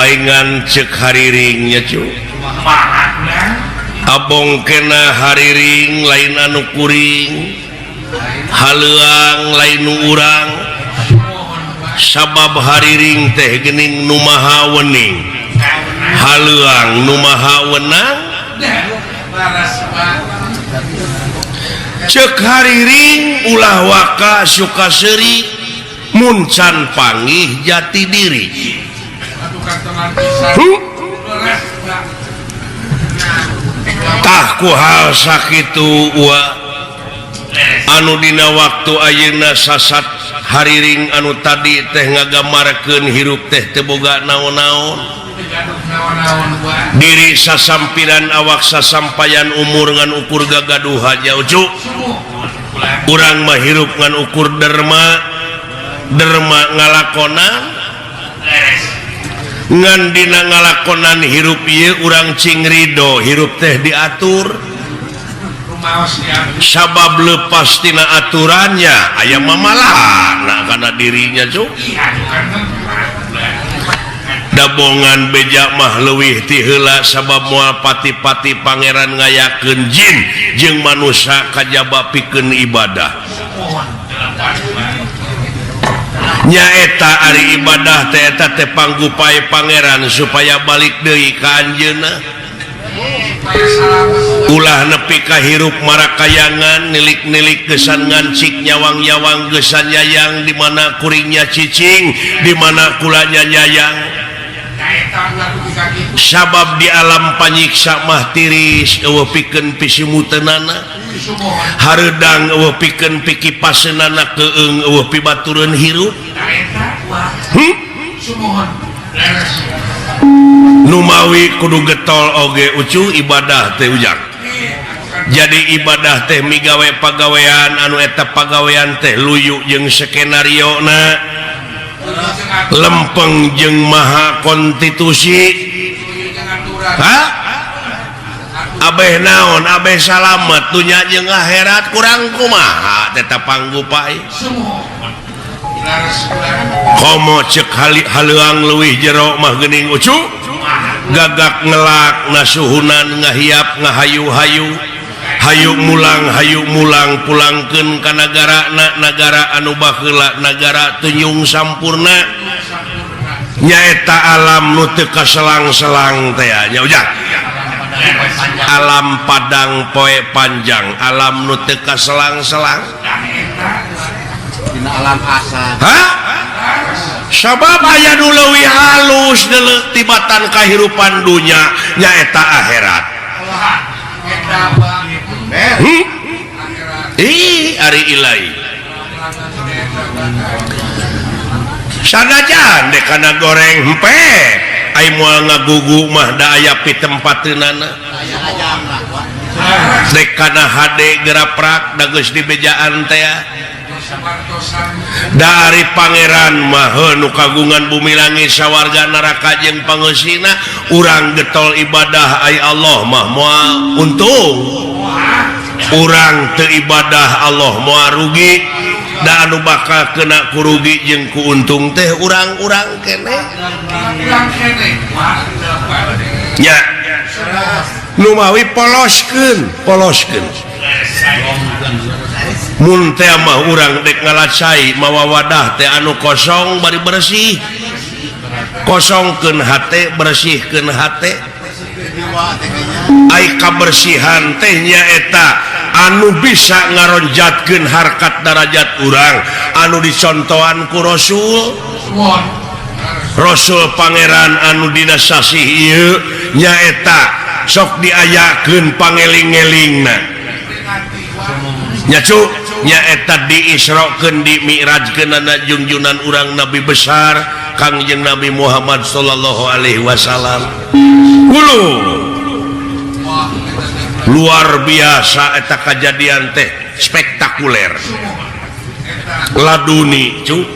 Paingan cek hariringnya cu. Abong kena hariring lain anu kuring, haleuang lain nu urang. Sabab hariring teh geuning nu maha wening, haleuang nu maha wenang. Cek hariring ulah waka suka seuri mun can panggih jati diri. Tah ku hal sakitu wa anu dina waktu ayeuna sasat hariring anu tadi teh ngagamarkeun hirup teh teu boga naon-naon. Diri sasampiran awak sasampayan umur ngan ukur gagaduhan nya ucu. Urang mah hirup ngan ukur derma, derma ngalakonan. Ngan dina ngalakonan hirup ieu urang cing ridho hirup teh diatur. Sabab lepas tina aturannya aya mamalahna kana dirinya cu. Dabongan beja mah leuwih ti heula sabab moal pati-pati pangeran ngayakeun jin jeung manusia kajaba pikeun ibadah. Nyaeta ari ibadah teh eta teh panggupai pangeran supaya balik deui ka anjeunna. Ulah nepi ka hirup marakayangan nilik-nilik gesan ngancik nyawang-nyawang gesan nyayang di mana kuringnya cicing di mana kulanya nyayang. Sabab di alam panyiksa mah tiris eueuh pikeun pisimuteunana, hareudang eueuh pikeun pikipaseunana, keung eueuh pibatureun hirup. Numawi kudu getol oge ucu ibadah teh ujang. Jadi ibadah teh migawe pagawean anu eta pagawean teh luyu jeung skenario na, lempeng jeung maha konstitusi. Ha? Abeh naon, abeh salamet dunya jeung akhirat kurang kumaha tetap panggupai. Komo cek haleuang leuwih jero mah geuning ucu. Gagak ngelak nasuhunan ngahiap ngahayu-hayu hayu mulang pulangkeun ka nagarana nagara anu baheula nagara tunyung sampurna nyaeta alam nu teu kaselang-selang teh nya ujang. Alam padang poe panjang alam nu teu kaselang-selang dina alam asa. Ha? Sabab aya nu leuwih halus deuleu tibatan kahirupan dunya nyaeta akhirat. Ih ari ilai. Sanajan dek kana goreng hempe ai moal ngagugu mah da aya pitempateunana. Dek kana hade geraprak da geus dibejaan teh. Dari pangeran mah nu kagungan bumi langit sawarga neraka jeung pangeusina urang getol ibadah ai Allah mah moal untung. Urang teu ibadah Allah moal rugi. Da anu bakal kena kurugi jeung kuuntung teh urang-urang keneh. Nya numawi poloskeun, poloskeun. Mun teh mah urang dek ngalacai mawa wadah teh anu kosong bari bersih. Kosongkeun hate, bersihkeun hate. Ai kabersihan teh nyaeta anu bisa ngaronjatkeun harkat darajat urang anu dicontohan ku Rasul. Rasul pangeran anu dina sasih ieu nyaeta sok diayakeun pangeling-elingna. Nya cu nyaeta diisrokeun dimi'rajkeunana junjunan urang nabi besar Kangjeng Nabi Muhammad sallallahu alaihi wasallam. Hulu luar biasa eta kajadian teh spektakuler. Laduni cu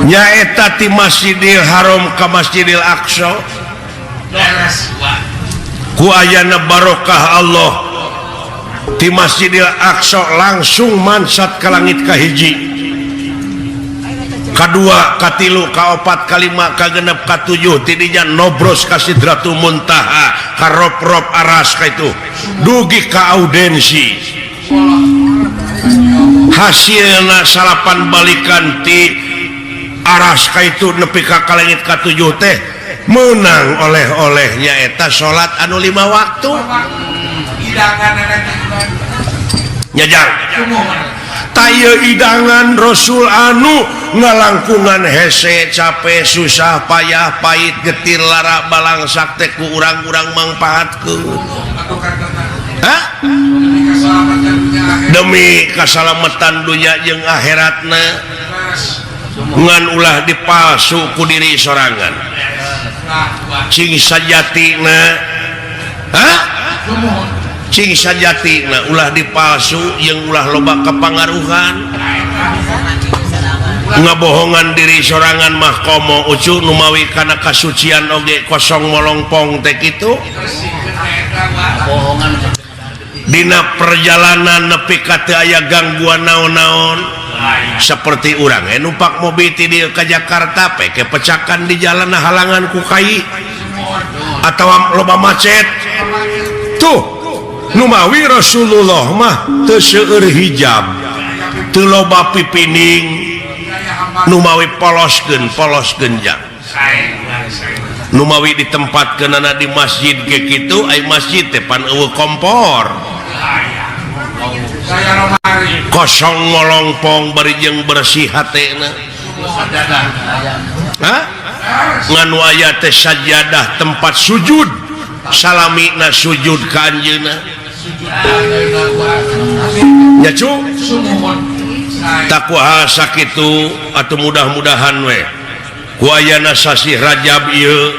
nyaeta ti Masjidil Haram ka Masjidil Aqsa ku ayana barokah Allah ti Masjidil Aqsa langsung mansat ka langit kahiji. Kadua, katilu, kaopat, kalima, kagenep, katujuh tidinya nobros ka Sidratul Muntaha, ka rop-rop aras ka itu dugi ka audensi. Hasilna salapan balikan ti aras ka itu nepi ka kalengit katujuh teh menang oleh-olehnya eta salat anu 5 waktu. Nyajang taya idangan Rasul anu ngalangkungan hese capek susah payah pahit getir lara balangsak teh ku urang-urang mangpaatkeun. Hah? Demi kasalamatan dunya jeung akhiratna ngan ulah dipalsu ku diri sorangan. Cing sajatina, hah? Cing sajatina ulah dipalsu jeung ulah loba kepangaruhan. Ngabohongan diri sorangan mah komo ucu numawi kana kasucian oge kosong molongpong teh kitu. Dina perjalanan nepi ka teu aya gangguan naon-naon seperti urang numpak mobil ti dieu ka Jakarta peke pecakan di jalan halangan ku kai atawa loba macet tuh numawi Rasulullah mah teu seueur hijab teu loba pipining numawi poloskeun polos genjang numawi ditempatkeunana di masjid ke kitu ai masjid teh pan eueuh kompor kosong ngolongpong bari jeung bersih hatena. Hah? Ngan aya teh sajadah tempat sujud salamina sujud ka anjeunna nya cu takwa sakitu atuh mudah-mudahan we ku ayana sasih Rajab ieu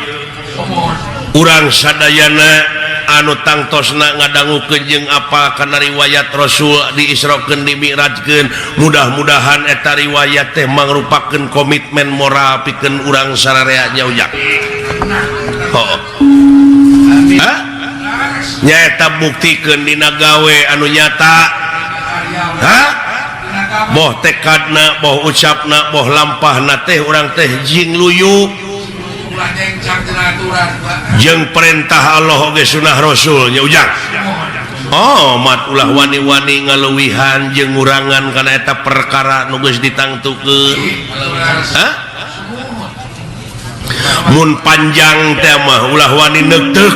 urang sadayana anu tangtosna ngadangukeun jeung apal kana riwayat Rasul diisrokeun dimi'rajkeun mudah-mudahan eta riwayat teh mangrupakeun komitmen moral pikeun urang sararea nya ujang. Heuh. Hah? Nyaeta buktikeun dina gawe anu nyata. Hah? Boh tekadna, boh ucapna, boh lampahna teh urang teh jing luyu jeung perintah Allah oge sunah Rasul nya ujang. Oh, mat ulah wani-wani ngaluwihan jeung ngurangan kana eta perkara nu geus ditangtukeun. Hah? Mun panjang teh mah ulah wani neuteuk,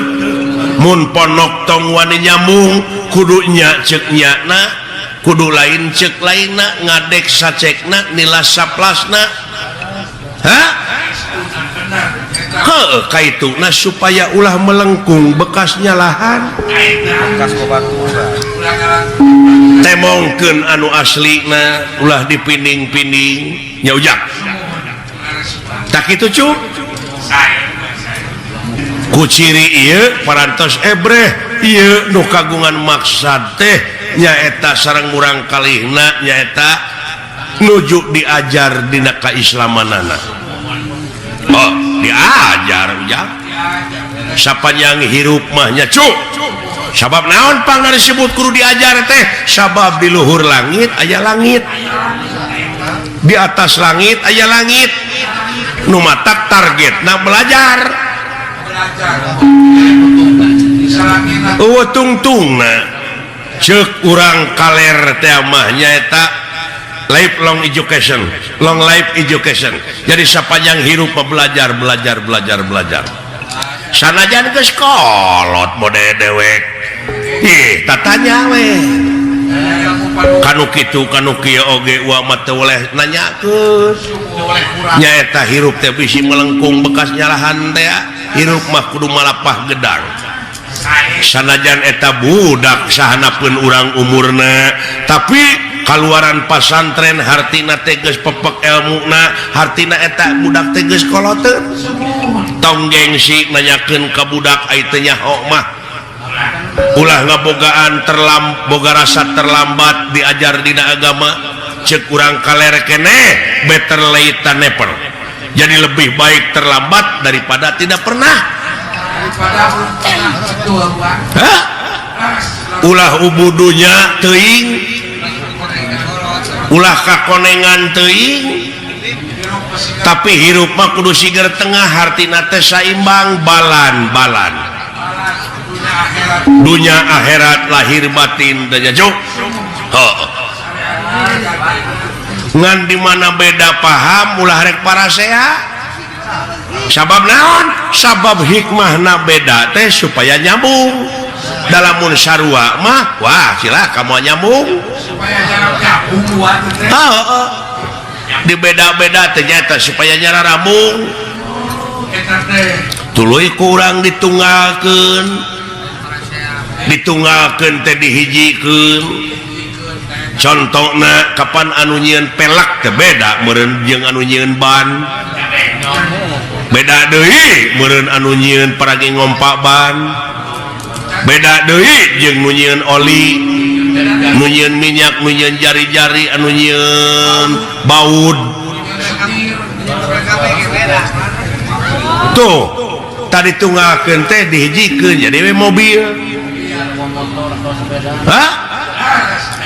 mun ponok tong wani nyambung, kudu nya ceuk nyana, kudu lain ceuk lainna, ngadek sacekna, nilas saplasna. Hah? Heuh, kaituna supaya ulah melengkung bekasnya lahan. Bekas babaturan. Temongkeun anu aslina ulah dipinding-pinding nya ujang. Tak kitu cu. Ku ciri ieu parantos ebreh ieu nu kagungan maksad teh nyaeta sareng murang kalihna nyaeta nuju diajar dina kaislamanana. Oh, diajar ujang. Sapanjang hirup mah nya cu. Sabab naon pangna disebut kudu diajar teh? Sabab di luhur langit aya langit. Di atas langit aya langit. Nu matak targetna belajar. Eueuh tungtungna ceuk urang kaler teh mah nyaeta lifelong education, long life education. Jadi sapanjang hirup belajar, belajar, belajar, belajar. Sanajan geus kolot mode dewek. Ih, tatanya we. Kanu kitu kanu kieu oge uang mah teu boleh nanyakeun. Nyaeta hirup teh bisi melengkung bekas nyalahan teh. Hirup mah kudu malapah gedang. Sanajan eta budak sahanapeun urang umurna, tapi kaluaran pasantren hartina teh geus pepek elmuna, hartina eta budak teh geus koloteun. Tong gengsi nanyakeun ka budak ai teu nyaho mah. Ulah ngabogaan boga rasa terlambat diajar dina agama, ceuk urang kaler keneh better late than never. Jadi lebih baik terlambat daripada tidak pernah. Hah? Ulah ubudunya teuing, ulah kakonengan teuing, Tapi hirup mah kudu siger tengah, hartina teh saimbang, balan-balan. Dunya akhirat, lahir batin teh nya, Cuk. Heuh. Ngan di mana beda paham ulah rek parasea. Sabab naon? Sabab hikmahna beda teh supaya nyambung. Dalamun sarua mah wah cilaka moal nyambung. Heeh. Di beda-beda ternyata supaya nyararambung. Tuluy kurang ditunggalkeun. Ditunggalkeun teh dihijikeun. Contohna kapan anu nyieun pelek teh beda meureun jeung anu nyieun ban. Beda deui meureun anu nyieun paragi ngompa ban. Beda deui jeung nu nyieun oli, nu nyieun minyak, nu nyieun jari-jari, anu nyieun baud. Tuh, tadi tunggalkeun teh dihijikeun jadi we mobil. Hah?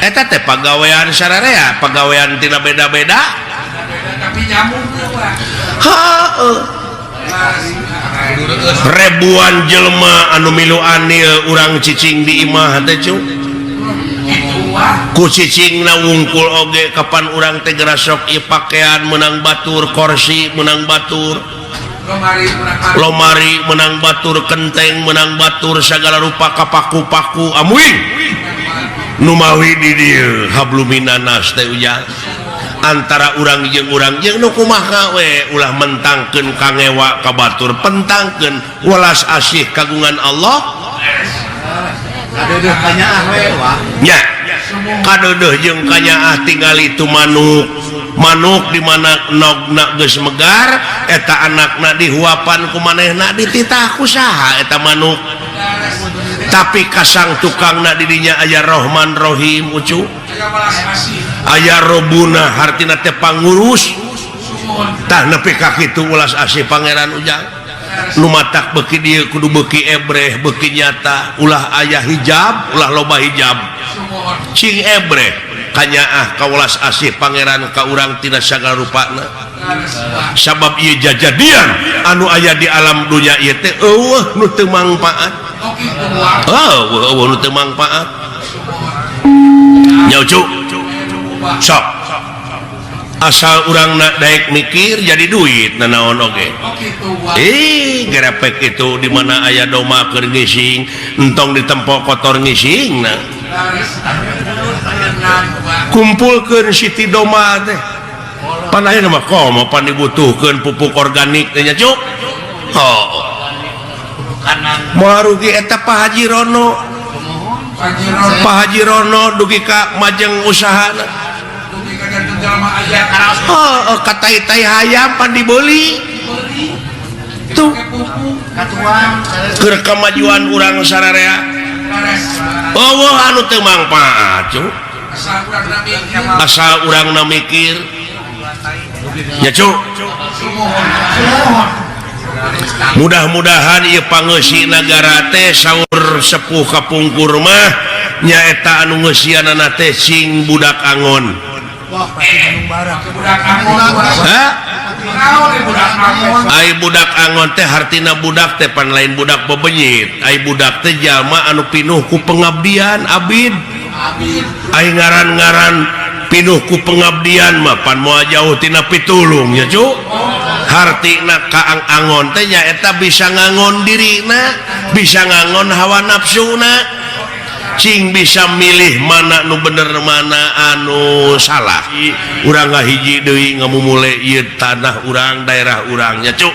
Eta teh pagawean sararea, pagawean tina beda-beda. Heuh. Ribuan jelema anu milu anil urang cicing di imah teh cu. Ku cicingna wungkul oge kapan urang teh gerasok ieu pakaian menang batur, kursi menang batur, lomari menang batur, kenteng menang batur, segala rupa kapaku-paku amuing. Numawi di dieu habluminanas teh ujang. Antara urang jeung nu kumaha we ulah mentangkeun kangewa ka batur, pentangkeun welas asih kagungan Allah. Kadeudeuh kanyaah we wah. Nya. Kadeudeuh jeung kanyaah tingali tu manuk. Manuk di mana nogna geus megar, eta anakna dihuapan ku manehna dititah ku saha eta manuk. Tapi kasang tukangna di dinya aya Rohman Rohim ucu. Aya Robuna hartina teh pangurus. Tah nepi ka kitu ulas asih Pangeran Ujang. Nu matak beuki dieu kudu beuki ebreh, beuki nyata, ulah aya hijab, ulah loba hijab. Cing ebreh kanyaah ka ulas asih Pangeran ka urang tina sagala rupana. Sabab ieu jajadian anu aya di alam dunya ieu teh eueuh nu teu mangpaat. Oh, eueuh nu teu mangpaat. Nya ucu. Sok. Asal urang nak daek mikir jadi duit nanaon oge. Ih, gerepek itu di mana aya doma keur ngising, entong ditempok kotor ngising na. Kumpulkeun siti doma teh. Pan ayeuna mah komo pan dibutuhkeun pupuk organik teh nya cuk. Oh. Moal rugi eta Pak Haji Rono. Pak Haji Rono dugi ka majeng usahana. Oh, katai-tai hayam pan dibeli. Tuh. Keur kamajuan urang sararea. Eueuh anu teu mangpaat, cu. Asal urangna mikir. Ya, cu. Mudah-mudahan ieu pangeusi nagara teh saur sepuh kapungkur mah nyaeta anu ngeusianana teh sing budak angon. Hah? Ai budak angon teh hartina budak teh pan lain budak bebenyit. Ai budak teh jalma anu pinuh ku pengabdian abid. Ai ngaran-ngaran pinuh ku pengabdian mah pan moal jauh tina pitulung nya cu. Hartina kaang angon teh nyaeta bisa ngangon dirina, bisa ngangon hawa nafsuna. Cing bisa milih mana nu bener mana anu salah. Urang ngahiji deui ngamumule ieu tanah urang, daerah urang nya cuk.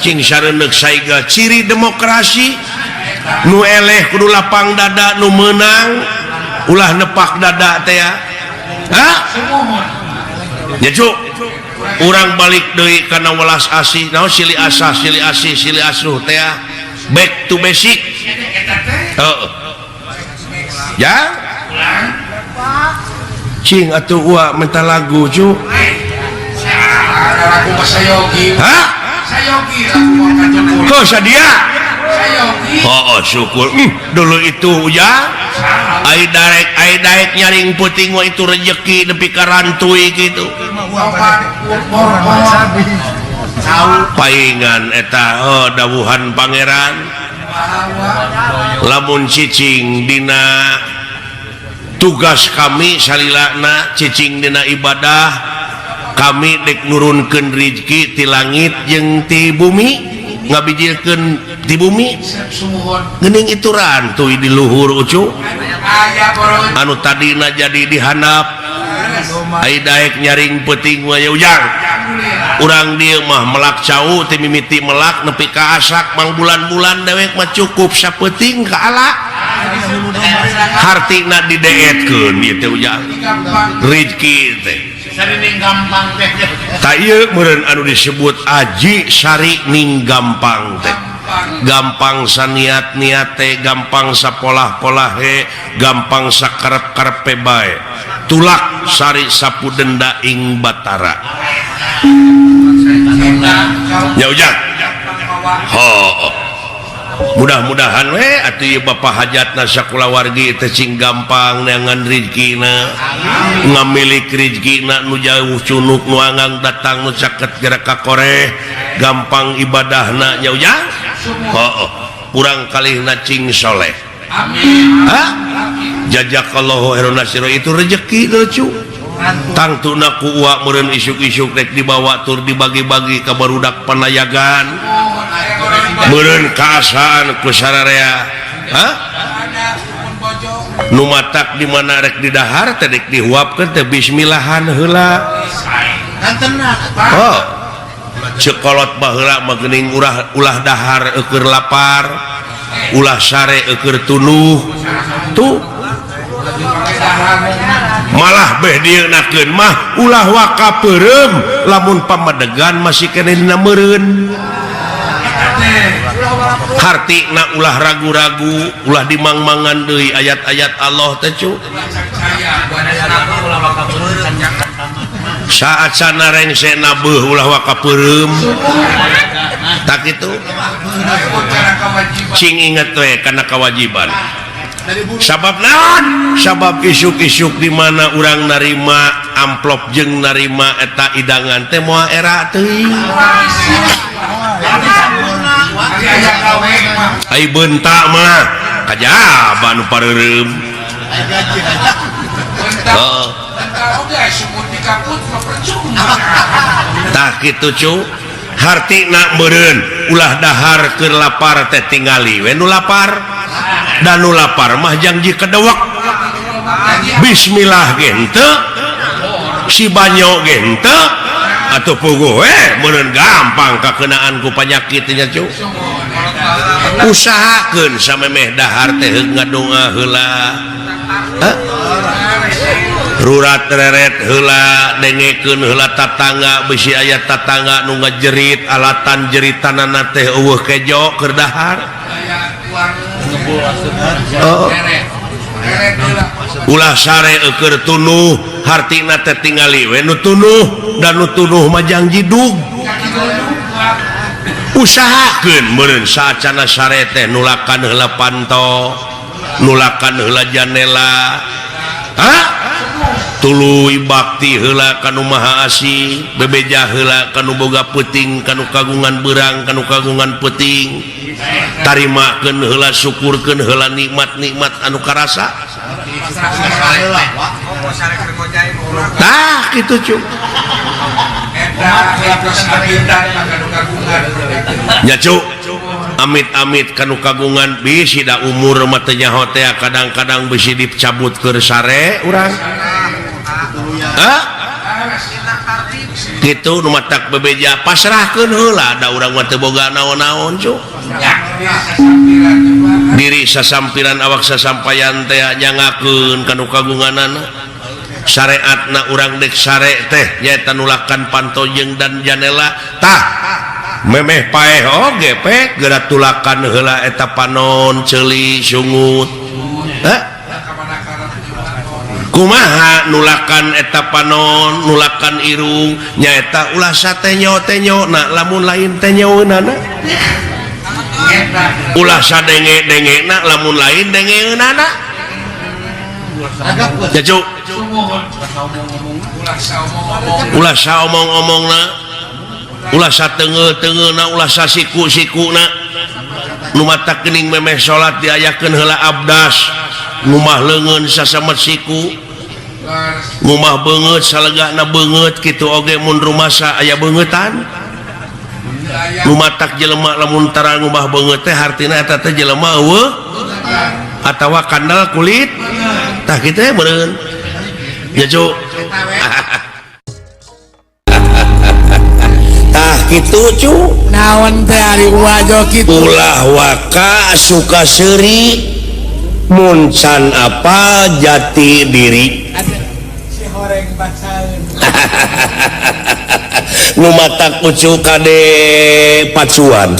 Cing sareundeuk saiga ciri demokrasi nu eleh kudu lapang dada, nu meunang ulah nepak dada teh ya. Hah? Nya cuk. Urang balik deui kana welas asih, naon silih asah, silih asih, silih asuh teh ya. Back to basic. Heeh. Ya? Cing atuh ua minta lagu cu. Lagu Sayogi. Hah? Sayogi lagu Kok sadia? Sayogi. Oh, syukur. Dulu itu ya. Ai daek ai daek nyaring peuting mah itu rejeki nepi ka rantui kitu. Paingan eta oh, dawuhan pangeran lamun cicing dina tugas kami salilana cicing dina ibadah kami dek nurunkeun rizki ti langit jeung ti bumi ngabijilkeun ti bumi geuning itu rantuy di luhur ucu anu tadina jadi dihandap ai daek nyaring peuting mah ujang urang dieu mah melak cau ti mimiti melak nepi ka asak mang bulan-bulan dewek mah cukup sapeuting ka ala hartina dideetkeun ieu teh ujang rizki teh tah ieu meureun anu disebut aji sari ning gampang teh gampang saniat-niat teh gampang sapolah-polahe gampang sakarep-karepe bae tulak sari sapu denda ing batara ya ujang ho mudah-mudahan we atuh ieu bapa hajatna sakulawargi teh cing gampang neangan rizkina ngamilik rizkina nu jauh cunuk nu angang datang nu caket gerak ka koreh gampang ibadahna nya ujang heuh kurang kalihna cing soleh amin ha jazakallahu khairan nasiro itu rezeki lucu tangtuna ku uak meureun isuk-isuk rek dibawa tur dibagi-bagi ka barudak panayagan meureun kaasaan ku sararea ha nu matak di mana rek didahar teh rek dihuapkeun teh bismillahan heula oh cekolot baheula mah geuning ulah dahar eueur lapar ulah sare eueur tunuh tuh malah beh dieunakeun mah ulah waka peureum lamun pamadegan masih keneh dina meureun hartina ulah ragu-ragu ulah dimangmangan deui ayat-ayat Allah teh cu saat sana rengsena beuh ulah waka peureum tak kitu cing inget we kana kewajiban sabab naon sabab isuk-isuk di mana urang narima amplop jeung narima eta idangan teh moal era teuing ai bentak mah kajaba nu pareureum heuh tah kitu cu hartina meureun ulah dahar keur lapar teh tingali we nu lapar dan nu lapar mah jangji kedewek bismillah ge henteu si banyo ge henteu atuh puguh we meureun gampang kakenaan ku panyakit nya cu usahakeun samemeh dahar teh ngadoa heula rurat reret heula dengekeun heula tatangga bisi aya tatangga nu ngajerit alatan jeritanana teh eueuh kejo keur dahar oh. Ulah sare eueur tunuh hartina teh tingali we nu tunuh dan nu tunuh mah jangji dug usahakeun meureun saacana sare teh nulakan heula panto nulakan heula janela ha tuluy bakti heula ka nu maha asih bebeja heula ka nu boga peuting ka nu kagungan beurang ka nu kagungan peuting tarimakeun heula syukurkeun heula nikmat-nikmat anu karasa tah kitu cu nya cu amit-amit kanu kagungan bisi da umur mah teu nyaho teh kadang-kadang bisi dicabut keur sare urang hah kitu nu matak bebeja pasrahkeun heula da urang mah teu boga naon-naon cu diri sasampiran awak sasampayan teh nyangakeun kanu kagunganana syariatna urang dek sare teh nyaeta nulakan panto jeung dan janela tah memeh paeh oge pe geura tulakan heula eta panon ceuli sungut hah kumaha nulakan eta panon nulakan irung nyaeta ulah satenyo-tenyo na lamun lain tenyoeunana ulah sadenge-dengena lamun lain dengeunana Ya cu ulah saomong-omongna, ulah sateungeul-teungeulna, ulah sasiku-sikuna. Nu matak geuning memeh salat diayakeun heula abdas, ngumah leungeun sasamet siku, ngumah beungeut salegana beungeut kitu oge mun rumasa aya beungeutan. Nu matak jelema lamun tara ngumah beungeut teh hartina eta teh jelema eueuh atawa kandel kulit tah kitu meureun. Ya cu. Tah kitu cu. Naon teh ari wajo kitu? Ulah waka suka seuri mun can apa jati diri. Si horeng bacaeun. Nu matak ucu kade pacuan.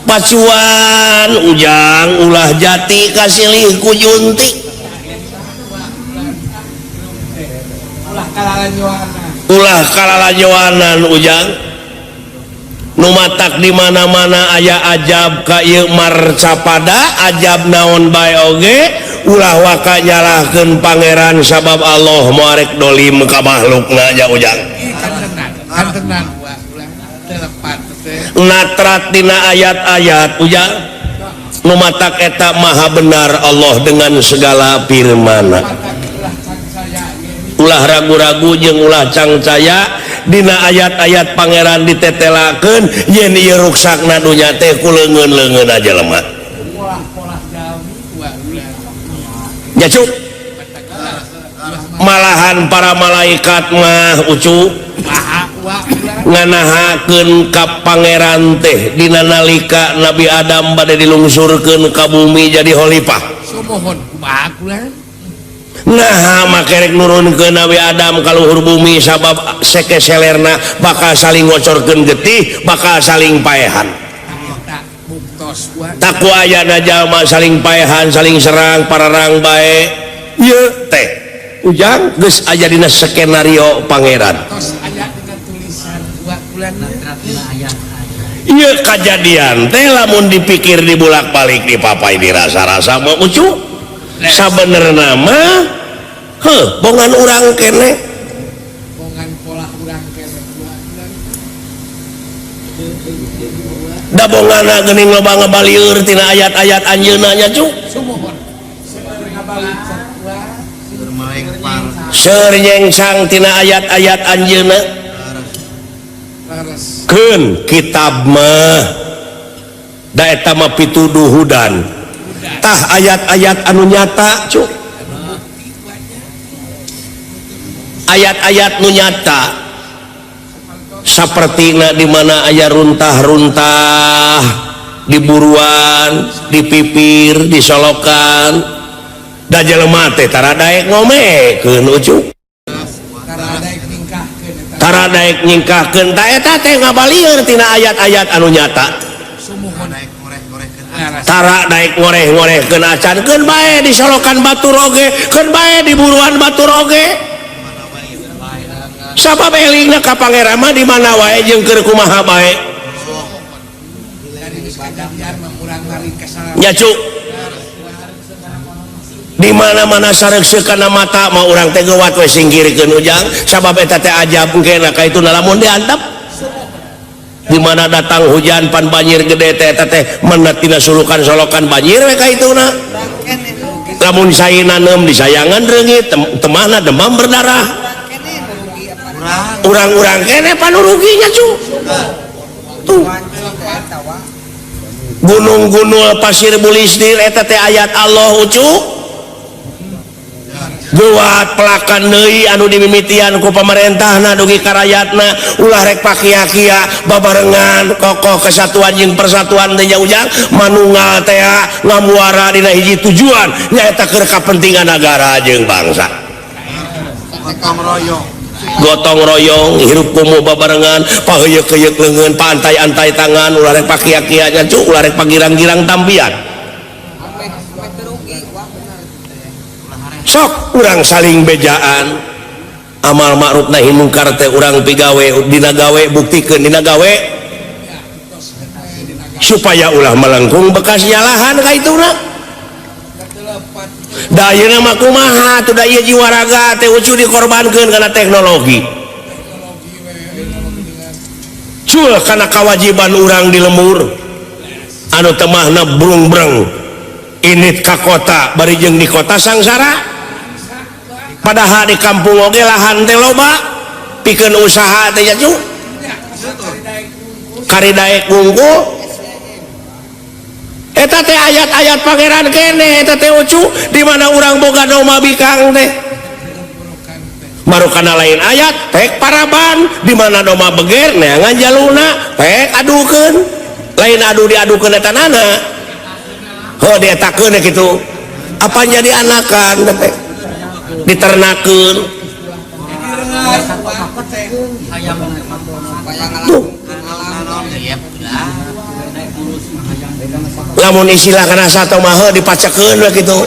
Pacuan ujang ulah jati kasilih ku junti. Ulah kalalajoanan. Ulah kalalajoanan ujang. Nu matak di mana-mana aya ajab ka ieu marcapada, ajab naon bae oge ulah waka nyalahkeun pangeran sabab Allah moal rek dolim ka makhlukna nya ujang. Natrat dina ayat-ayat ujang. Nu matak eta maha benar Allah dengan segala firman. Ulah ragu-ragu jeung ulah cangcaya dina ayat-ayat pangeran ditetelakeun yen ieu ruksakna dunya teh ku leungeun-leungeun jelema. Ya cuk. Malahan para malaikat mah ucu nganahakeun ka pangeran teh dina nalika Nabi Adam bade dilungsurkeun ka bumi jadi khalifah. Sumuhun kumaha kula? Nah, makerek nurunkeun Nabi Adam ka luhur bumi sabab seke selerna bakal saling ngocorkeun getih, bakal saling paehan. Taku ayana jalma saling paehan, saling serang, pararang bae. Ieu teh ujang geus aya dina skenario pangeran. Ieu kajadian teh lamun dipikir dibulak-balik dipapai dirasa-rasa mah ucu. Sabenerna mah heuh bongan urang kene, bongan pola urang kene, da bongana geuning loba ngabalieur tina ayat-ayat anjeunna nya cu. Seur nyengsang tina ayat-ayat anjeunna. Keun kitab mah da eta mah pituduh hudan. Tah ayat-ayat anu nyata cu, ayat-ayat nu nyata sapertina di mana aya runtah-runtah di buruan, di pipir, di solokan, da jelema teh tara daek ngomekeun ucu, tara daek nyingkahkeun, ta eta teh ngabalieur tina ayat-ayat anu nyata. Tara daek ngoreh-ngorehkeun acan, keun bae di solokan batur oge, keun bae di buruan batur oge. Sabab elingna ka pangeran mah di mana wae jeung keur kumaha bae. Nya cu. Di mana-mana sareukseuk kana mata mah urang teh geuwat we singkirkeun ujang, sabab eta teh ajab engkena ka itu lamun diantep. Di mana datang hujan pan banjir gede teh eta teh mana tina sulukan solokan banjir we ka ituna. Lamun sae nanem disayangan reungit, temahna demam berdarah. Urang-urang kene pan ruginya cu. Tuh. Gunung-gunung pasir bulisdir eta teh ayat Allah ucu. Buat pelakan deui anu dimimitian ku pamarentahna dugi ka rakyatna ulah rek pakia-kia babarengan kokoh kesatuan jeung persatuan teh ujang manunggal teh ngamuara dina hiji tujuan nyaeta keur kapentingan nagara jeung bangsa. Gotong royong, gotong royong hirup kumuh babarengan paheuyeuk-heuyeuk leungeun paantai-antai tangan ulah rek pakia-kia nya cu ulah rek pagirang-girang tampian. Sok urang saling bejaan amal ma'ruf nahi mungkar teh urang pigawe dina gawe buktikeun dina gawe supaya ulah melengkung bekas nyalahan ka ituna. Da ayeuna mah kumaha atuh da ieu jiwa raga teh ucu dikorbankeun kana teknologi. Cul kana kawajiban urang di lembur anu temahna brung-breng init ka kota bari jeung di kota sangsara. Padahal di kampung oge lahan teh loba pikeun usaha teh nya cu. Kari daek wungkul. Eta teh ayat-ayat pangeran kene eta teh ucu di mana urang boga doma bikang teh. Marukana lain ayat pek paraban di mana doma beger neangan jaluna pek adukeun. Lain adu diadukeun eta nana. Heuh dietakeun kitu. Apa jadi anakan teh diternakeun. Tuh. Lamun istilah kana sato mah heuh dipacekeun we kitu.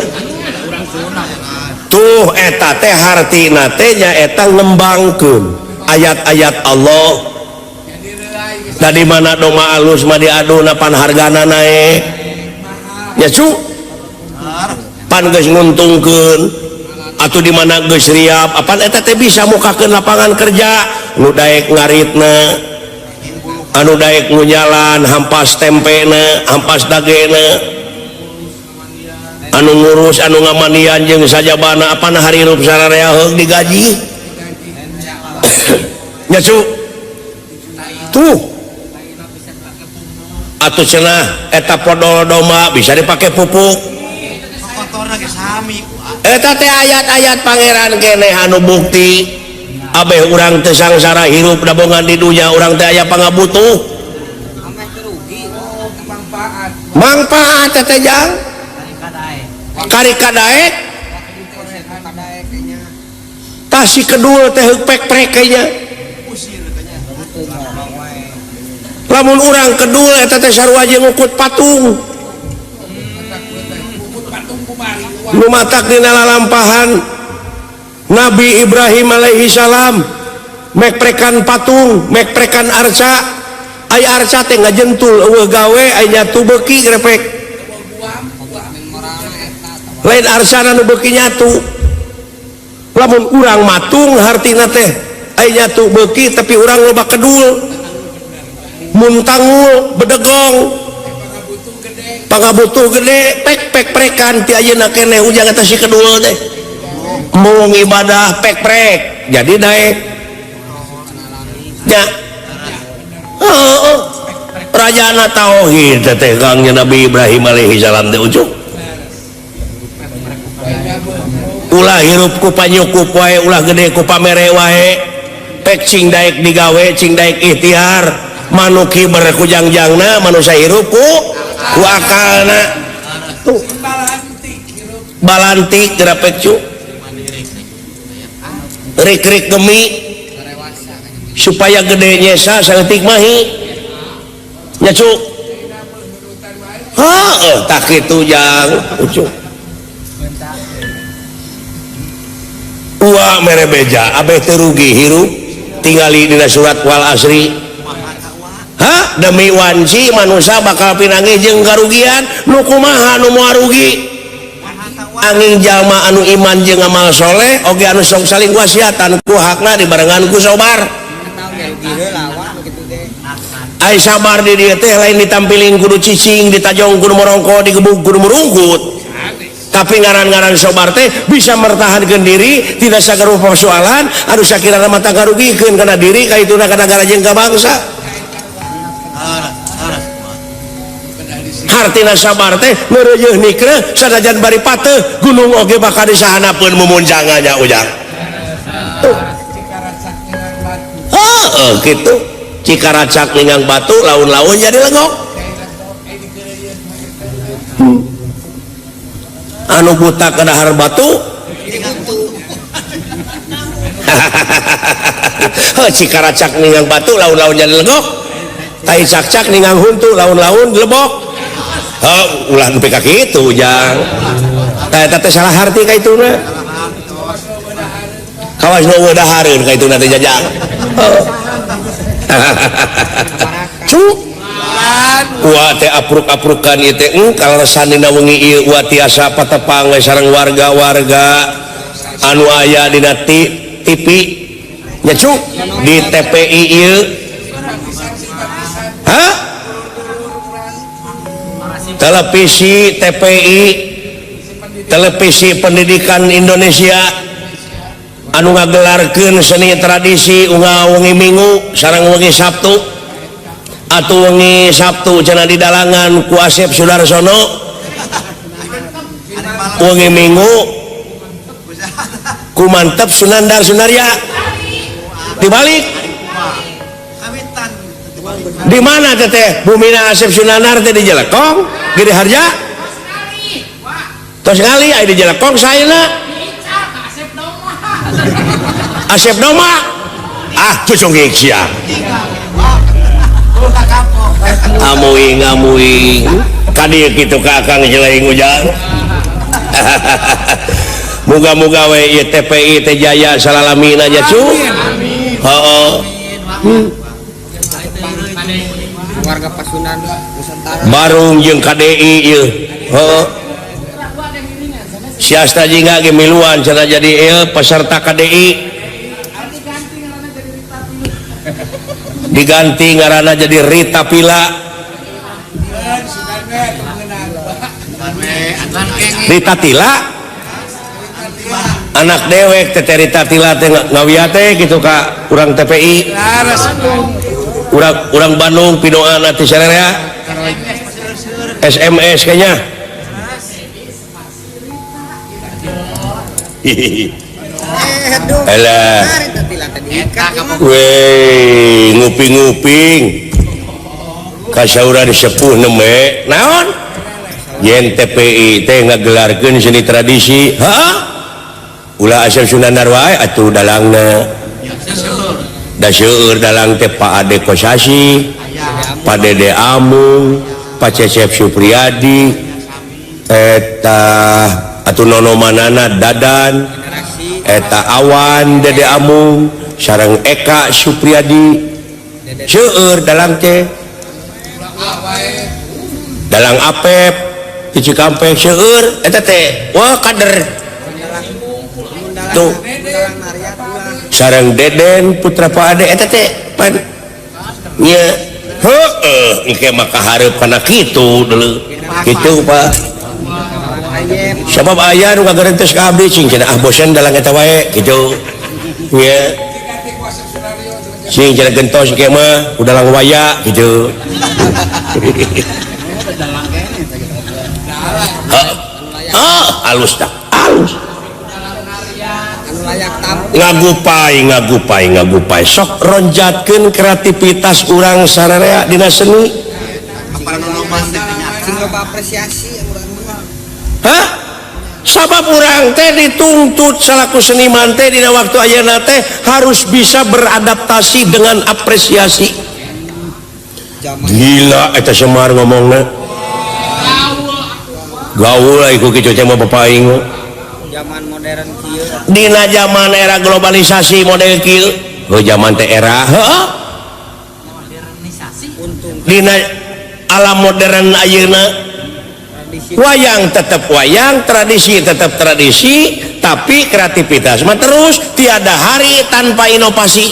Tuh eta teh hartina teh nya eta ngembangkeun ayat-ayat Allah. Da di mana doma alus mah diaduna pan hargana naek. Nya cu. Pan geus nguntungkeun atuh di mana geus riap apan eta teh bisa mukakeun lapangan kerja nu daek ngaritna. Anu daek ngunyalan hampas tempena hampas dagena anu ngurus anu ngamanian jeung sajabana apan harirup sararea heug digaji nya cu tuh atuh cenah eta podol domba bisa dipake pupuk eta teh ayat-ayat pangeran keneh anu bukti abeh urang teu sangsara hirup dabongan di dunya urang teh aya pangabutuh mangpaat teh jang kari kadaek tah si kedul teh heuk pek-prek nya lamun urang kedul eta teh sarua jeung ngukut patung nu matak dina lalampahan Nabi Ibrahim alaihi salam mekprekan patung, mekprekan arca, ai arca teh ngajentul eueuh gawe ai nyatu beuki grepek. Lain arcana nu beuki nyatu. Lamun urang matung hartina teh ai nyatu beuki tapi urang loba kedul. Muntangul, bedegong. Pangabutuh gede, pek-pek-prekan ti ayeuna keneh ujang eta si kedul teh. Mau ibadah pek-prek jadi daek ya oh, rajana tauhid teh kangnya Nabi Ibrahim alaihi salam teh ujuk ulah hirup ku panyukup wae ulah gede ku pamere wae pek cing daek digawe cing daek ikhtiar manuk hiber ku jangjangna manusia hirup ku akalna tuh balantik geura pek cu rik-rik gemi supaya gede nyesa saeutik mahi nya cu heuh tah kitu jang ucu ua mere beja abeh teu rugi hirup tingali dina surat wal asri ha demi wanci manusia bakal pinanggih jeung karugian nu kumaha nu moal rugi angin jalma anu iman jeung amal soleh oge anu sok saling wasiatan ku hakna dibarengan ku sobar ai sabar di dieu teh lain ditampiling kudu cicing ditajong kudu morongko digebug kudu murungkut tapi ngaran-ngaran sobar teh bisa mertahankeun diri tidak sagala persoalan anu sakirana mah karugikeun kana diri ka ituna kana negara jeung ka bangsa hartina sabar teh meureuyeun nikreuh sanajan bari pateuh gunung oge bakal disahanapeun mumuncangannya ujang tuh heuh kitu cikaracak ninggang batu laun-laun jadi legok anu buta kadahar batu heuh cikaracak ninggang batu laun-laun jadi legok tai cak-cak ninggang huntu laun-laun lebok. Oh, ulah nepi ka kitu jang. Tah eta teh salah harti ka ituna. Kawas nu eueuh dahareun ka ituna teh jajang. Cu. Ua teh apruk-aprukan ieu teh kaleresan dina wengi ieu ua tiasa patepang we sareng warga-warga anu aya dina TV nya cu di TPI ieu. Hah? Televisi TPI, Televisi Pendidikan Indonesia anu ngagelarkeun seni tradisi unggal wengi Minggu sareng wengi Sabtu atuh wengi Sabtu cenah di dalangan ku Asep Sudarsono, wengi Minggu ku Mantep Sunandar Sunarya. Dibalik di mana teteh bumina Asep Sunandar teh di Jelekong Giri Harja tos ngali aya di Jelekong saena Asep Doma ah cucung sia amuing amuing kadieu kitu ka Akang jeleng ujang. Muga-muga we ieu TPI teh jaya salalamina nya cu. Heeh. Warga Pasundan Nusantara Barung jeung KDI ieu. Heeh. Siasta jingga ge miluan cenah jadi ieu peserta KDI. Diganti ngaranna jadi Rita Pila. Rita Tila anak dewek teh Rita Tila teh ngawia teh gitu ka urang TPI urang Bandung pidoana teh sararea SMS kayaknya. Alah weh nguping-nguping kasauran sepuh neme naon yen TPI teh ngagelarkeun seni tradisi. Heeh, ulah Asep Sunandar wae atuh dalangna da seueur dalang teh Pak Ade Kosasi, Pak Dede Amung, Pak Cecep Supriyadi, eta atuh nonomanana Dadan, eta Awan Dede Amung sareng Eka Supriyadi. Seueur dalang teh dalang Apep di Cikampek seueur eta teh wah kader tuh sareng Deden putra Pak Ade eta teh pan nya heueuh engke mah kahareup kana kitu deuleu kitu Pak. Sabab aya nu kagarentes ka abdi cing cenah ah bosen dalang eta wae kitu nya sing cenah gentos engke mah udalang waya kitu. Heeh, alus dah alus ngagupai ngagupai ngagupai sok ronjatkeun kreativitas urang sararea dina seni. Hah? Sabab urang teh dituntut salaku seniman teh dina waktu ayeuna teh harus bisa beradaptasi dengan apresiasi. Gila eta Semar ngomongna. Gaul iku kitu teh mah bapak aing. Zaman modern kieu. Dina zaman era globalisasi model kieu. Heuh zaman teh era heuh. Modernisasi. Dina alam modern ayeuna wayang tetap wayang, tradisi tetap tradisi, tapi kreativitas mah terus tiada hari tanpa inovasi.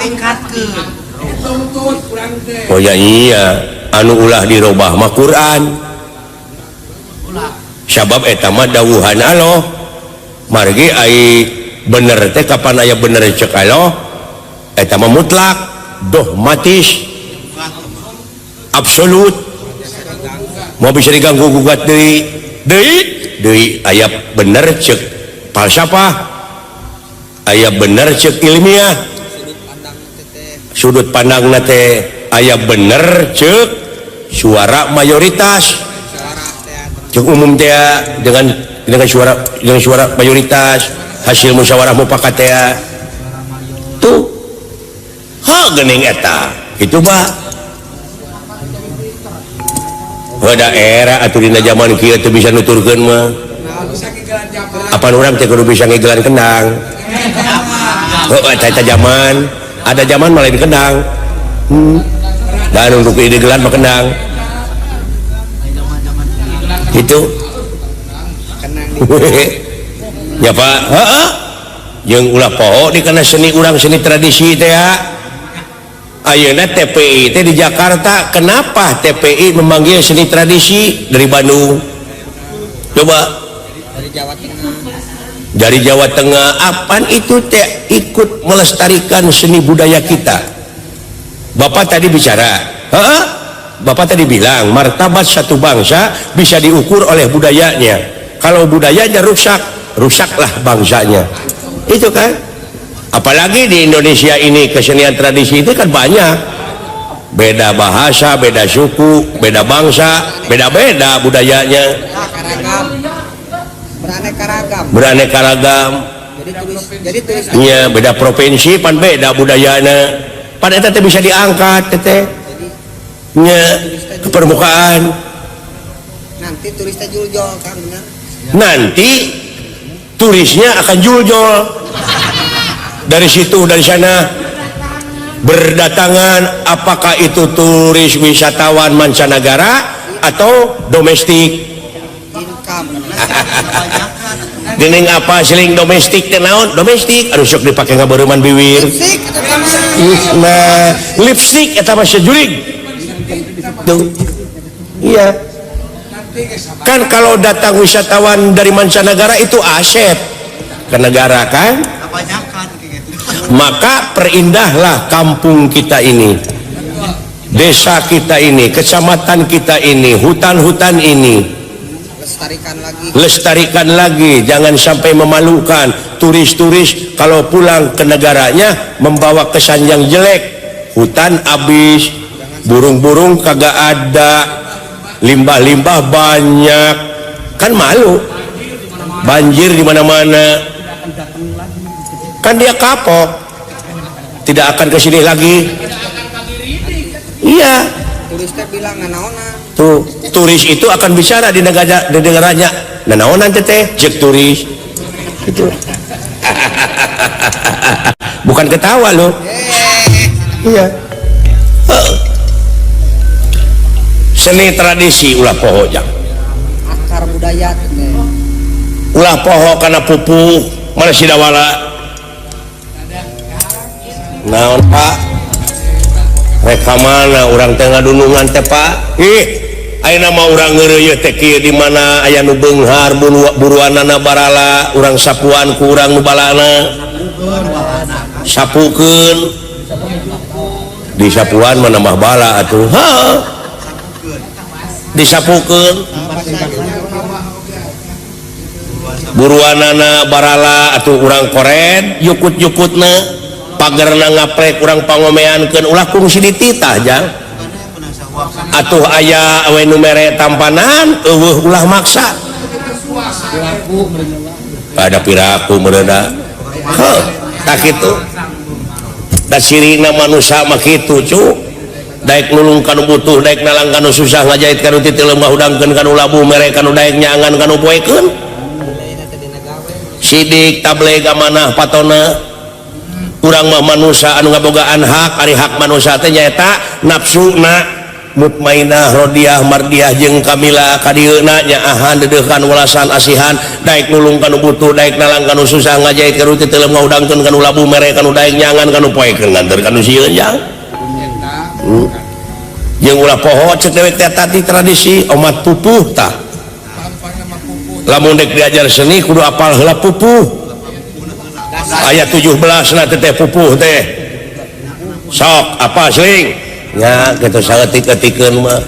Tingkatkeun. Oh ya iya, anu ulah dirobah mah Quran. Sabab eta mah dawuhan Allah. Margi ai bener teh kapan aya bener cek Allah, eta mah mutlak, dogmatis, absolut. Mau bisa diganggu gugat deui deui deui aya bener cek falsafah, aya bener cek ilmiah, sudut pandangna teh aya bener cek suara mayoritas, cek umum teh dengan suara mayoritas hasil musyawarah mufakat teh tuh ha geuning eta kitu Pak. Pada era atuh dina zaman kieu teu bisa nuturkeun mah. Apan urang teh kudu bisa ngegelan kendang. Heuh eta zaman, ada zaman mah lain kendang. Dan untuk idegelan mah kendang. Itu. Ya Pak, heeh. Jeung ulah poho di kana seni urang seni tradisi teh ya. Ayeuna TPI teh di Jakarta, kenapa TPI memanggil seni tradisi dari Bandung? Coba dari Jawa Tengah. Dari Jawa Tengah, apaan itu teh ikut melestarikan seni budaya kita. Bapak tadi bicara, heeh. Bapak tadi bilang martabat satu bangsa bisa diukur oleh budayanya. Kalau budayanya rusak, rusaklah bangsanya. Itu kan? Apalagi di Indonesia ini kesenian tradisi itu kan banyak. Beda bahasa, beda suku, beda bangsa, beda-beda budayanya. Beraneka ragam. Beraneka ragam. Jadi turis Iya, beda provinsi pan beda budayana. Pan eta teh bisa diangkat teh. Nya ke permukaan. Nanti turisnya juljol kan benar. Nanti turisnya akan juljol. Dari situ, dari sana berdatangan, apakah itu turis wisatawan mancanegara atau domestik. Dening apa seling domestik teh naon? Domestik anu sok dipake ngabareuman biwir. Nah, lipstick eta mah sejurig. Tuh. Iya. Kan kalau datang wisatawan dari mancanegara itu aset ke negara kan? Maka perindahlah kampung kita ini, desa kita ini, kecamatan kita ini, hutan-hutan ini. Lestarikan lagi. Lestarikan lagi, jangan sampai memalukan turis-turis kalau pulang ke negaranya membawa kesan yang jelek. Hutan habis, burung-burung kagak ada, limbah-limbah banyak, kan malu. Banjir di mana-mana. Kan dia kapok, tidak akan ke sini lagi. Iya. Turisnya bilang nanaonan. Tuh, turis itu akan bicara di negara, di negaranya. Nanaonan teteh, cek turis. Itu. Bukan ketawa loh. Iya. Seni tradisi ulah poho jang. Akar budaya teteh. Ulah poho kana pupuh, mana sidawala. Naon Pak? Rek ka mana urang teh ngadunungan teh Pak? Ih, ayeuna mah urang ngeureuyeuh teh kieu di mana aya nu beunghar buruanana barala, urang sapuan ku urang nu balana. Sapukeun. Di sapuan mah nambah bala atuh. Heuh. Disapukeun. Buruanana barala atuh urang koret jukut-jukutna. Pagerna ngaprek urang pangomeankeun ulah kungsi dititah jang. Atuh aya we nu mere tampanan eueuh ulah maksa. Ada piraku meureuna. Heuh, tah kitu. Da sirina manusa mah kitu cu. Daek nulung ka nu butuh, daek nalang ka nu susah, ngajait ka nu titileum, ngahudangkeun ka nu labuh, mere ka nu daek nyangan ka nu poekeun. Sidik tableg amanah patona. Urang mah manusia anu ngabogaan hak, ari hak manusia teh nyaeta nafsuna mutmainah rodiah mardiah jeung kamila kadieuna nyaahan dedeukan welasan asihan daek nulung ka nu butuh, daek nalang ka nu susah, ngajait ka nu titileum, ngahudangkeun ka nu labuh, mere ka nu daek nyangan ka nu poekeun, nganter ka nu sieun jang. Jeung ulah poho cek dewek teh tadi tradisi omat pupuh tah. Lamun dek diajar seni kudu apal heula pupuh. Ayat 17 na teteh pupuh teh. Sok apa seling? Nya kitu saeutik-eutikeun mah.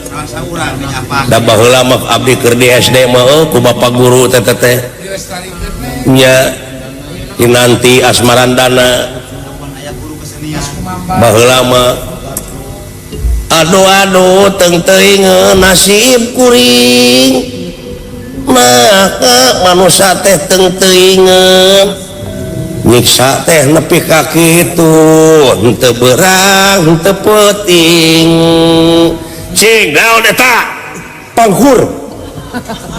Da baheula mah abdi keur di SD mah ku bapak guru teh teh. Nya Kinanti Asmarandana. Baheula mah aduh aduh teung teuingeun nasib kuring. Maka manusia teh teung teuingeun. Nyiksa teh nepi ka kitu, henteu beurang, henteu peuting. Cing, naon eta? Pangkur.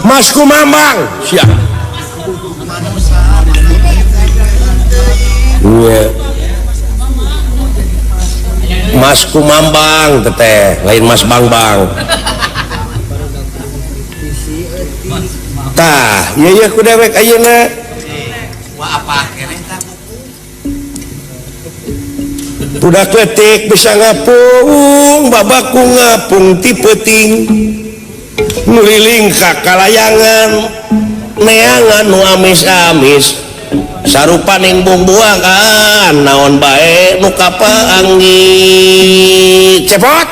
Mas Kumambang. Sia. Iya. Mas Kumambang teteh lain Mas Bangbang. Tah, ieu ye ku dewek ayeuna. Wah apa keneh tah buku. Budak leutik bisa ngapung, babaku ngapung ti peuting. Ngeliling ka kalayangan, neangan nu amis-amis. Sarupaning bungbuangan, naon bae nu kapaangi. Cepot.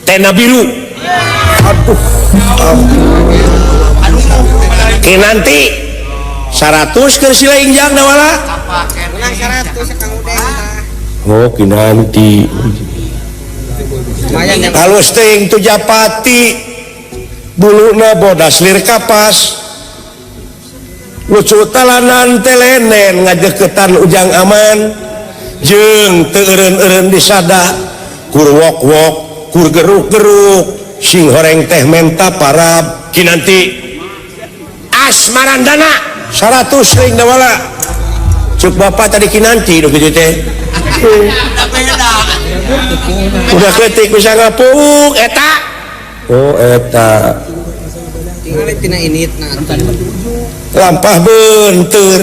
Tenda biru. Aduh. Kinanti 100 keur sila injang dawala. Menang 100 Kang Udeng tah. Oh, kinanti. Lumayan ya. Halus teuing tu japati. Buluna bodas lir kapas. Lucu talanan telenen ngajeketan ujang aman. Jeung teu eureun-eureun disada. Kur wok-wok, kur geruk-geruk. Sing horeng teh menta parab. Kinanti Asmarandana 100 ring dawala. Cuk bapak tadi kinanti nu kitu teh. Udah ketik bisa ngapung eta. Oh eta. Tinggal tina initna. Lampah benteur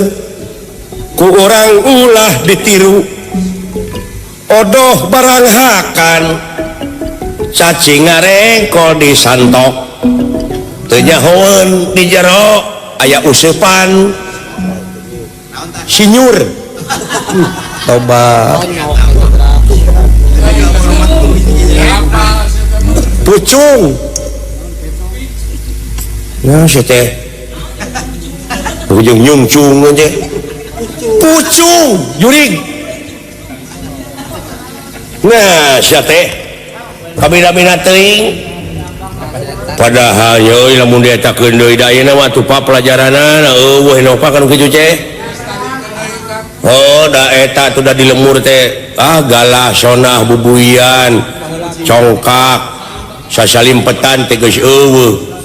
ku urang ulah ditiru. Odoh barang hakan. Cacing ngarengkol di santok. Teu nyahoeun di jero aya useupan sinyur. Toba. Pucung. Nah si teh. Ujung nyungcung aja. Pucung jurig. Nah si teh kabina-bina teuing. Padahal yeuh lamun dietakeun deui da ayeuna mah tuh pelajaranana eueuh nopa kan kitu ceh. Oh da eta tuh da di lemur teh ah galah sonah bubuian congkak sasalimpetan teh geus eueuh.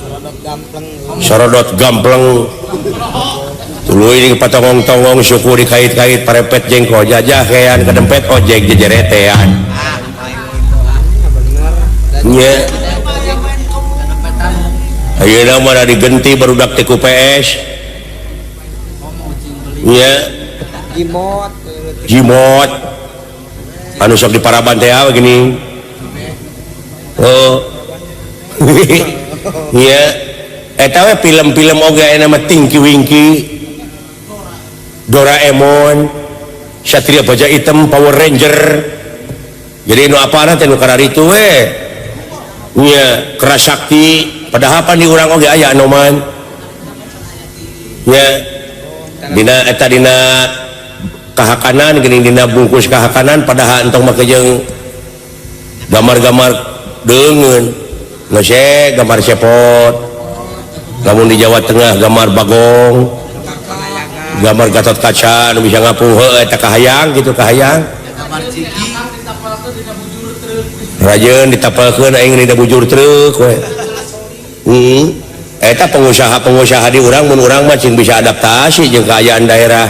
Sorodot gampleng. Tuluy dipatongong-tongong suku dikait-kait parepet jengkol jajah kean kedempet ojek jejeretean. Nya. Ayeuna mah digenti barudak teh ku PS. Nya. Jimot. Jimot. Anu sok di paraban teh gini. Oh. Nya. Eta we film-film oge aya nama Tinky Winky, Doraemon, Satria Baja Hitam, Power Ranger. Jadi nu apana teh nu kararitu we. Nya Kerasakti, padahal pan di urang oge aya anoman. Nya dina eta dina kahakanan geuning dina bungkus kahakanan padahal entong make jeung gambar-gambar deungeun. Geus gambar cepot. Lamun di Jawa Tengah gambar Bagong, gambar Gatot Kaca nu bisa ngapung heuh eta kahayang kitu kahayang. Rajeun ditapalkeun aing dina bujur truk we. Heeh. Eta pengusaha-pengusaha di urang mun urang mah cing bisa adaptasi jeung kaayaan daerah.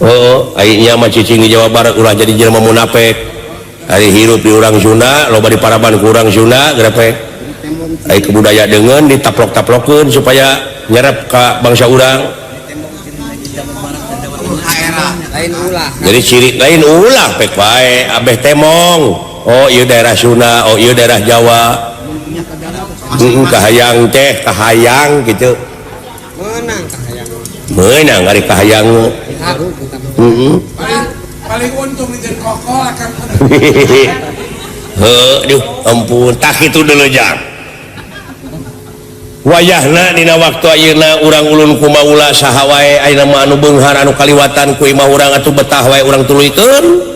Heuh, aing nya mah cicing di Jawa Barat ulah jadi jelema munafik. Ari hirup di urang Sunda, loba di paraban ku urang Sunda grepek. Ai kebudaya dengan ditaplok-taplokeun supaya nyerap ka bangsa urang. Jadi ciri lain ulah pek bae abeh temong. Oh ieu daerah Sunda, oh ieu daerah Jawa. Kahayang teh, kahayang gitu. Meunang kahayang. Meunang ari kahayang. Heeh. Paling untung di kokol akan. Heuh, duh ampun, tah kitu deuleu jang. Wayahna dina waktu ayeuna urang ulun kumaula saha wae ayeuna mah anu beunghar anu kaliwatan ku imah urang atuh betah wae urang tuluykeun.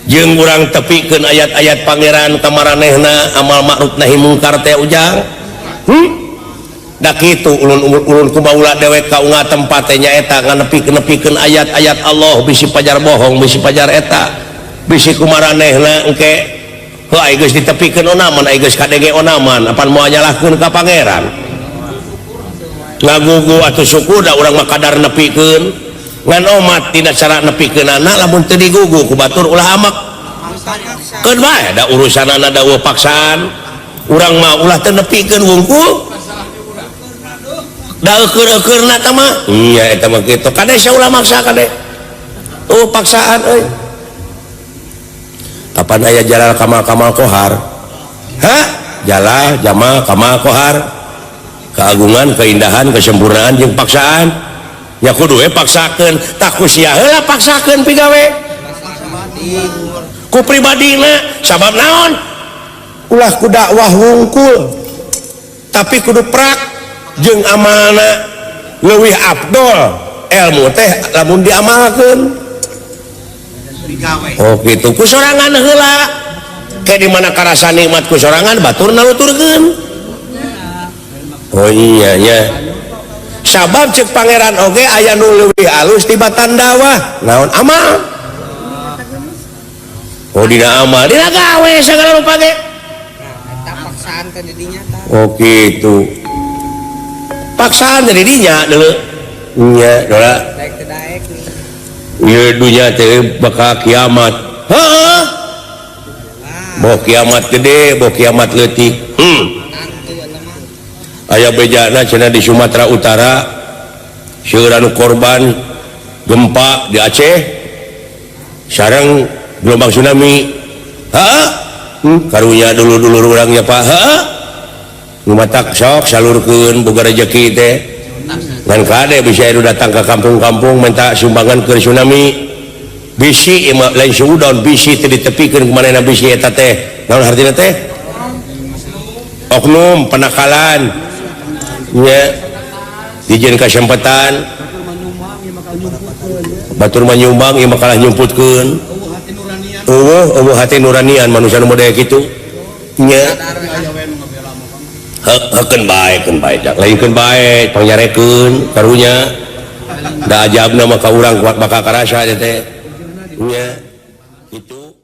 Jeung urang tepikeun ayat-ayat pangeran ka maranehna amal ma'ruf nahi mungkar teh ujang. Da kitu ulun kumaula dewek ka unga tempat teh nyaeta nganepikeun ayat-ayat Allah bisi pajar bohong bisi pajar eta bisi kumaranehna engke heuh ai geus ditepikeun onaman ai geus kadenge onaman apan moal nyalahkeun ka pangeran. Ngagugu atuh syukur da urang mah kadar nepikeun. Ngan omat tina cara nepikeunana lamun teu digugu ku batur ulah amek. Keun bae da urusanana da eueuh paksaan. Urang mah ulah teu nepikeun wungkul. Da eukeun-eukeurna tah mah. Iya eta mah kitu. Kade sia ulah maksa kade. Oh paksaan euy. Kapan aya Jalal Kamal Kamal Kohar? Hah? Jalal Jamal Kamal Kohar. Keagungan, keindahan, kesempurnaan jeung paksaan. Ya kudu we paksakeun, tah ku sia heula paksakeun pigawe. Ku pribadina sabab naon? Ulah ku dakwah wungkul. Tapi kudu prak jeung amalna leuwih afdol ilmu teh lamun diamalkeun. Oh gitu, ku sorangan heula. Kayak di mana karasa nikmat ku sorangan batur naluturkeun. Oh iya nya. Sabab cek pangeran oge aya nu leuwih alus tibatan dakwah. Naon amal? Oh dina amal, dina gawe sagala rupa ge. Eta paksaan teh di dinya tah. Oh gitu. Paksaan teh di dinya deuleu. Nya dola. Daek teu daek nih. Ieu dunya teh bakal kiamat. Heeh. Boh kiamat gede, boh kiamat leutik. Aya bejana cenah di Sumatera Utara seueur anu korban gempa di Aceh sareng gelombang tsunami. Heeh. Karunya dulur-dulur urang nya Pak. Heeh. Nu matak sok salurkeun boga rejeki teh. Ngan kade bisa anu datang ke kampung-kampung minta sumbangan ke tsunami. Bisi ieu mah lain suudon bisi teh ditepikeun ku manehna bisi eta teh. Naon hartina teh? Oknum penakalan. Nya dijieun kasempetan batur mah nyumbang ieu mah kalah nyumputkeun. Eueuh eueuh hati nuranian manusia nu model kitu. Nya heukeun bae keun bae jak lainkeun bae pangyarekeun karunya. Da ajabna mah ka urang kuat bakal karasa teh. Nya kitu.